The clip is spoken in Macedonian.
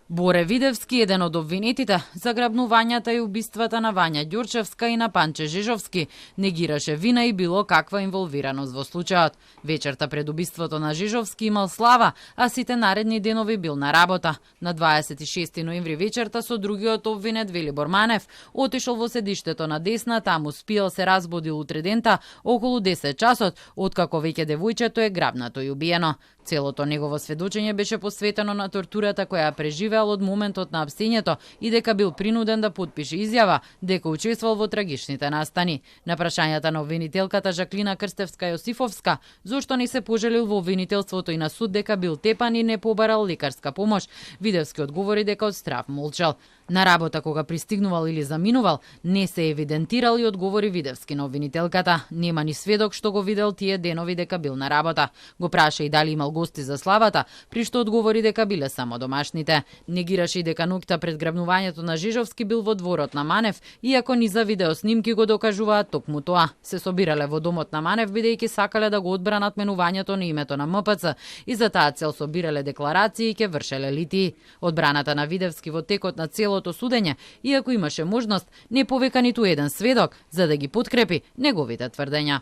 Боре Видевски, еден од обвинетите за грабнувањата и убиствата на Вања Ѓурчевска и на Панче Жижовски, негираше вина и било каква инволвираност во случајот. Вечерта пред убиството на Жижовски имал слава, а сите наредни денови бил на работа. На 26 ноември вечерта со другиот обвинет Велибор Манев отишол во седиштето на Десна, таму спиел, се разбудил утредента околу 10 часот, откако веќе девојчето е грабнато и убиено. Целото негово сведочење беше посветено на тортурата која преживеал од моментот на апстењето и дека бил принуден да потпише изјава дека учествувал во трагичните настани. На прашањата на обвинителката Жаклина Крстевска-Јосифовска зошто не се пожалил во обвинителството и на суд дека бил тепан и не побарал лекарска помош, Видевски одговори дека од страв молчал. На работа кога пристигнувал или заминувал, не се евидентирал и одговори Видевски на обвинителката. Нема ни сведок што го видел тие денови дека бил на работа. Го праша и дали имал гости за славата, при што одговори дека биле само домашните. Негираше и дека ноќта пред грабнувањето на Жижовски бил во дворот на Манев, иако ни за видеоснимки го докажуваат токму тоа. Се собирале во домот на Манев бидејќи сакале да го одбранат менувањето на името на МПЦ и за таа цел собирале декларации и ќе вршеле литии. Одбраната на Видевски во текот на целото судење, иако имаше можност, не повика ниту еден сведок за да ги подкрепи неговите тврдења.